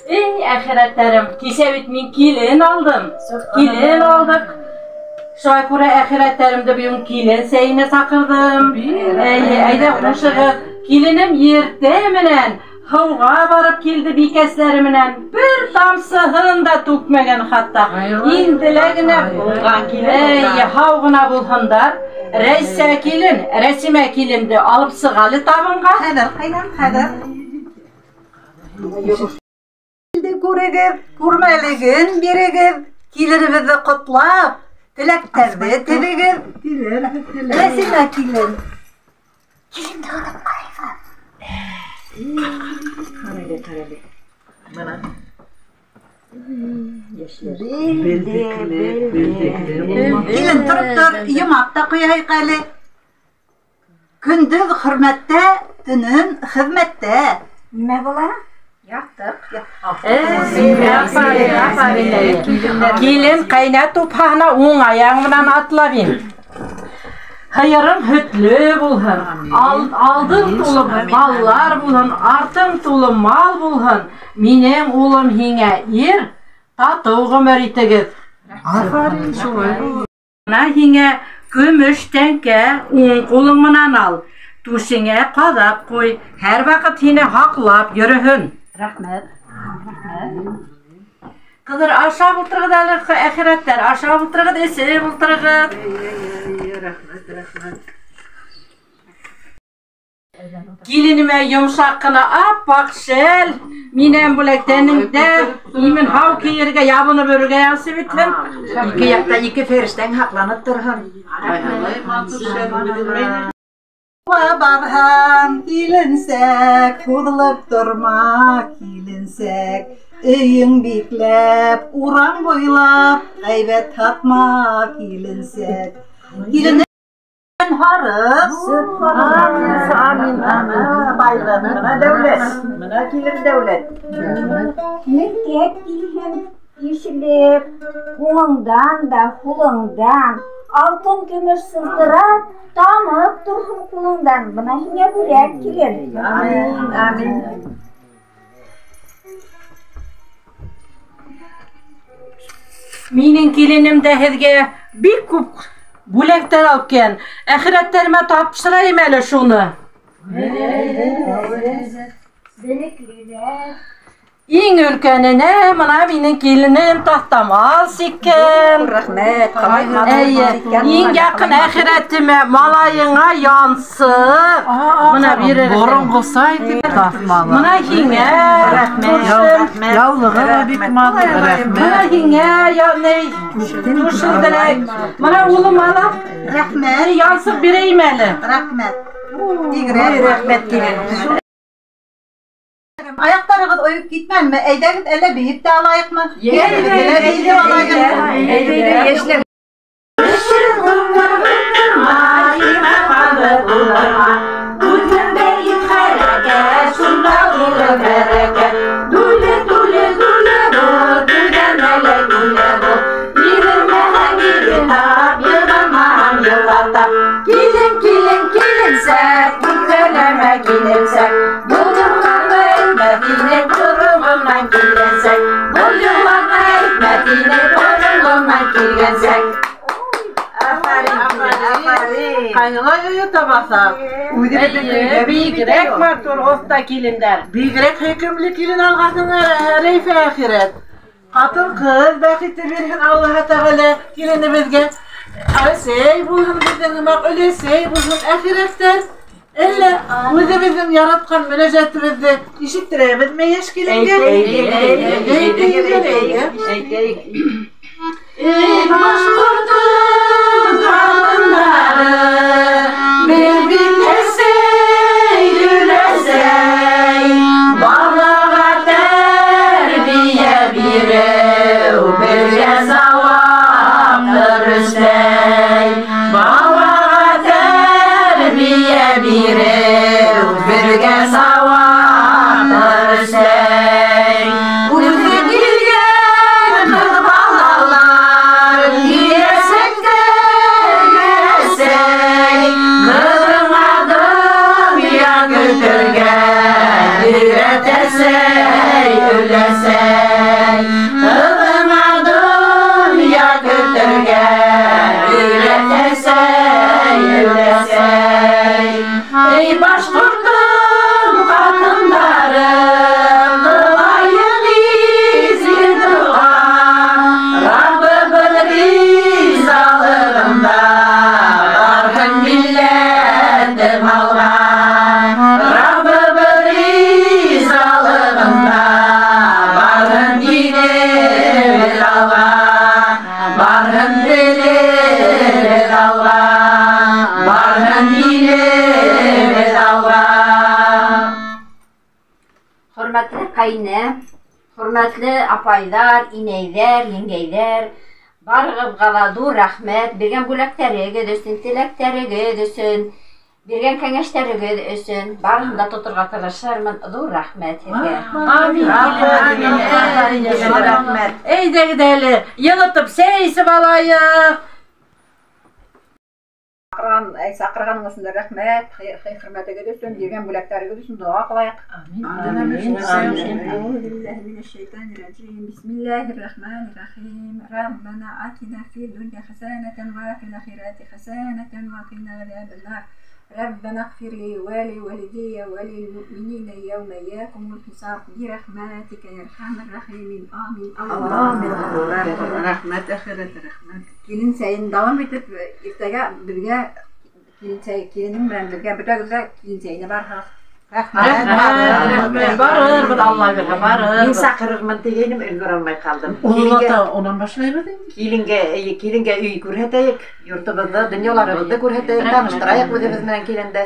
Эй, әхирәттәрем, кисә бит мин килен алдым. Килен алдыҡ. Шуға күрә әхирәттәремде бөгөн килен сәйенә саҡырҙым. Әй, әйҙә хушығыҙ. Киленем иртә менән һыуға барып килде бикәсләре менән. Бер тамсыһын да түкмәгән хатта. Инде лә генә Булған килен. Эй, һау ғына булһындар. Рәйсә килен, Рәсимә киленде алып сыҡ әле табынға. Хәҙер, ҡәйнәм, хәҙер. Инде күрегеҙ, күрмәлеген бирегеҙ, киленебеҙҙе ҡотлап, теләктәрҙе телегеҙ. Рәсимә килен. Киленде һорап ҡарайыҡ. Ҡарайҙы, ҡарайҙы. Бына. Белде, белде. Килен, тороп тор, йомаҡ та ҡуяйыҡ әле. Көндөҙ хөрмәттә, төнөн хеҙмәттә. Нимә була? Яҡтыҡ. Килен ҡәйнә тупһаһына уң аяғың менән атлап ин. Һыйырың һөтлө булһын, алдың тулы балалар булһын, артың тулы мал булһын. Минең улым һиңә ир, татыу ғүмер итегеҙ. Афарин, шулай. Бына һиңә көмөш тәңкә, уң ҡулың менән ал. Түшеңә ҡаҙап ҡуй, һәр ваҡыт һине һаҡлап йөрөһөн. Рәхмәт. Ҡыҙҙар, ашап ултырығыҙ әле, әхирәттәр, ашап ултырығыҙ, эсеп ултырығыҙ. Рәхмәт, рәхмәт. Киленемә йомшаҡ ҡына аппаҡ шәл, минән бүләк тәнеңдә имен һау кейергә, ябынып йөрөргә насип итһен. Ике яҡта ике фәрештәң һаҡланып торһон. Ай, матур шәл белмәйем. Барһаң, киленсәк, һуҙылып торма, киленсәк. Өйөң бикләп, урам буйлап, ғәйбәт һатма, киленсәк. Киленең һарыҡ. Амин, амин, амин. Байлыҡ, бына дәүләт. Бына килер дәүләт. Мөлкәт килһен ишелеп, уңыңдан да, һулыңдан, алтын көмөш сылтырап, тамып торһон ҡулыңдан. Бына һиңә бүләк килен. Амин, амин. Минең киленем дә һеҙгә бик күп бүләктәр алып килгән. Әхирәттәремә тапшырайым әле шуны. Белеклеләр. Иң өлкәненә бына минең киленем таҫтамал сиккән. Рәхмәт. Әйе, иң яҡын әхирәтемә, малайыңа янсыҡ. Бына бирер. Боронғоса итеп таҫмалы. Бына һиңә, күршем. Яулығы ла бик матур. Бына Рәхмәт. һиңә, ни, күршелдерәк. Бына улым ала. Рәхмәт. Янсыҡ бирәйем әле. Рәхмәт. Бигерәк Рәхмәт, килен. Аяҡтарығыҙ ойоп китмәнеме? Әйҙәгеҙ, әллә бейеп тә алайыҡмы? Әйҙә, Бейеп алайыҡ. Әйҙә, йәшләр. Килен, килен, киленсәк, күкрәләмә киленсәк. Булдырғанды әйтмә, һинең ҡоруғыңнан килгәнсәк. Булдырғанды әйтмә, һинең ҡоруғыңнан килгәнсәк. Афарин, афарин. Ҡайнылай өйө табаҫа. Үҙебеҙҙең өйҙә бигерәк матур оҫта килендәр. Бигерәк һөйкөмлө килен алғанһың, Рәйфә әхирәт. Ҡатын-ҡыҙ бәхете бирһен Аллаһы Тәғәлә киленебеҙгә. Әсәй булһын беҙҙең һымаҡ, өләсәй булһын әхирәттәр. Әллә үҙебеҙҙең яратҡан мөнәжәтебеҙҙе ишеттерәбеҙме йәш киленгә? Әйтәйек. Эй, башҡортом ҡатындары, беҙ бит әсәй, өләсәй, балаға тәрбиә биреү беҙгә сауаптыр өҫтәй. Балаға тәрбиә биреү беҙгә сауаптыр өҫтәй. Үҙе килгән ҡыҙ балалар киләсәктә Эй башҡортом ҡатындары, ҡылайыҡ изге доға, Раббыбыҙ ризалығында барһын милләтем алға. Раббыбыҙ ризалығында барһын динебеҙ алға, барһын телебеҙ алға, барһын динебеҙ алға. Хөрмәтле ҡәйнә, хөрмәтле апайҙар, инәйҙәр, еңгәйҙәр, барығыҙға ла ҙур рәхмәт. Биргән бүләктәрегеҙ өсөн, теләктәрегеҙ өсөн, биргән кәңәштәрегеҙ өсөн барыһын да тоторға тырышырмын. Ҙур рәхмәт һеҙгә. Амин. Рәхмәт. Әйҙәгеҙ әле, йылытып сәй эсеп алайыҡ. Саҡырғаның өсөн дә рәхмәт, хөрмәтегеҙ өсөн, биргән бүләктәрегеҙ өсөн доға ҡылайыҡ. Амин. Бисмиллаһир-рахманир-рахим. Раббана атина фид дунья хасанатан ва фил ахирати хасанатан ва қина азабан-нар. Раббана اغфир ли ва ли валидайя ва лил муъминина яума якумул хисаб бирахматика я архамар рахимин. Амин. Амин. Рәхмәт, әхирәт, рәхмәт. Килен сәйен дауам итеп, иртәгә беҙгә килен сәй, киленем менән бергә бөтәгеҙ ҙә килен сәйенә барһығыҙ. Рәхмәт. Рәхмәт. Барырбыҙ, Алла бирһә, барырбыҙ. Мин саҡырырмын тигәйнем, өлгөрә алмай ҡалдым. Унан башлайбыҙ инде. Киленгә, эйе, киленгә өй күрһәтәйек, йортобоҙҙо, донъяларыбыҙҙы күрһәтәйек, таныштырайыҡ үҙебеҙ менән киленде.